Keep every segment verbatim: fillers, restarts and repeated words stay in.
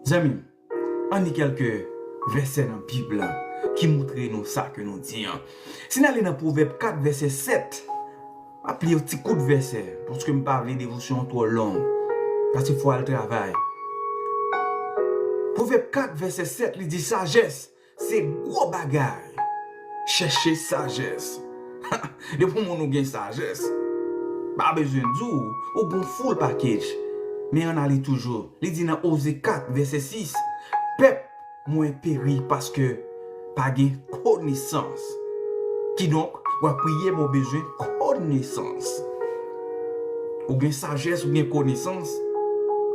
Zanmi m, ann li kèlke vèsè nan Bib la ki montre nou sa ke nou di an. Si n ale nan Pwovèb kat vèsè sèt, m ap li yon ti kout vèsè, paske m pa vle devosyon an twò long, paske fò al travay. Pwovèb kat vèsè sèt, li di, sajès se gwo bagay. Chèche sajès. Depi yon moun ou gen sajès, pa bezwen di w, ou gon full package. Men ann ale toujou. Li di nan Oze kat vèsè sis, pèp mwen peri paske pa gen konesans. Kidonk, w ap priye men w bezwen konesans. Ou gen sajès, ou gen konesans,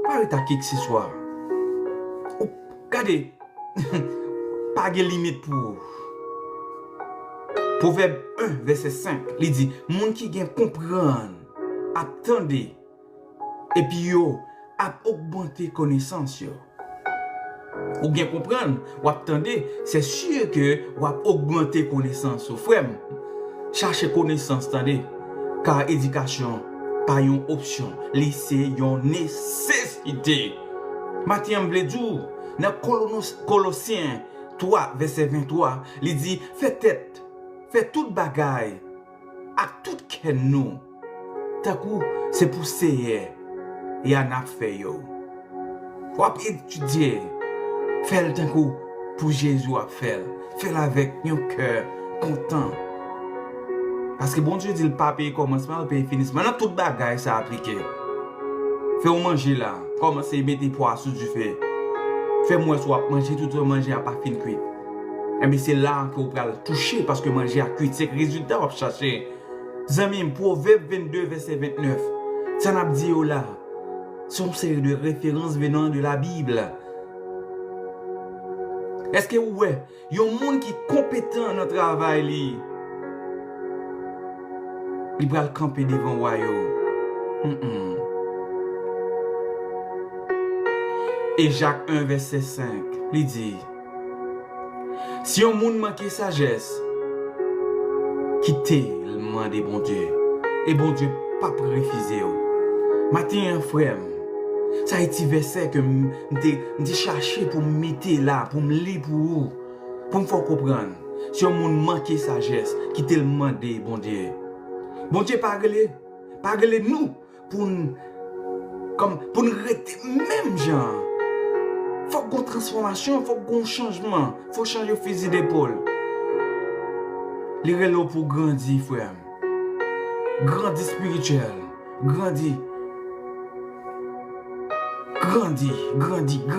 pa ret ak kèkseswa. Ou, gade, pa gen limit pou ou. Pwovèb en vèsè senk, li di, moun ki gen konprann ap tande, epi yo ap ogmante konesans yo. Ou gen konprann, w ap tande, se si ke w ap ogmante konesans ou. Frè m, chache konesans, tande, kar edikasyon pa yon opsyon, li se yon nesesite. Maten an, m vle di w, nan Kolonos-, Kolosyen twa, vèsè venntwa, li di, fè tèt, fè tout bagay ak tout kè nou, tankou se pou Seyè a n ap fè yo. W ap etidye, fè l tankou pou Jezi w ap fè l. Fè l avèk yon kè kontan. Paske Bondye di l pa peye kòmansman, l peye finisman. Nan tout bagay sa aplike. Fè w manje la, kòmanse mete pwa sou dife. Fè m wè si w ap manje toutan manje a pa fin kwit. Enben, se la ke w pral touche paske manje a kwit. Se rezilta w ap chache. Zanmi m, Pwovèb vennde vèsè vennèf. Sa n ap di yo la, se yon seri de referans venan de la Bib. Èske ou wè yon moun ki konpetan nan travay li, li pral kanpe devan wa yo? Mm-mm. E Jak en vèsè senk, li di, si yon moun manke sajès, kite l mande Bondye, e Bondye p ap refize w. Maten an, frè m, sa e ti vèsè ke m, m te, m te chache pou m mete la, pou m li pou ou, pou m fè w konprann. Si yon moun manke sajès, kite l mande Bondye. Bondye pa rele, pa rele nou pou n, kòm, pou n rete menm jan an. Fòk gon transfòmasyon, fòk gon chanjman, fòk chanje fizi depòl. Li rele w pou grandi, frè m. Grandi espirityèl, grandi. Grandi, grandi, grandi.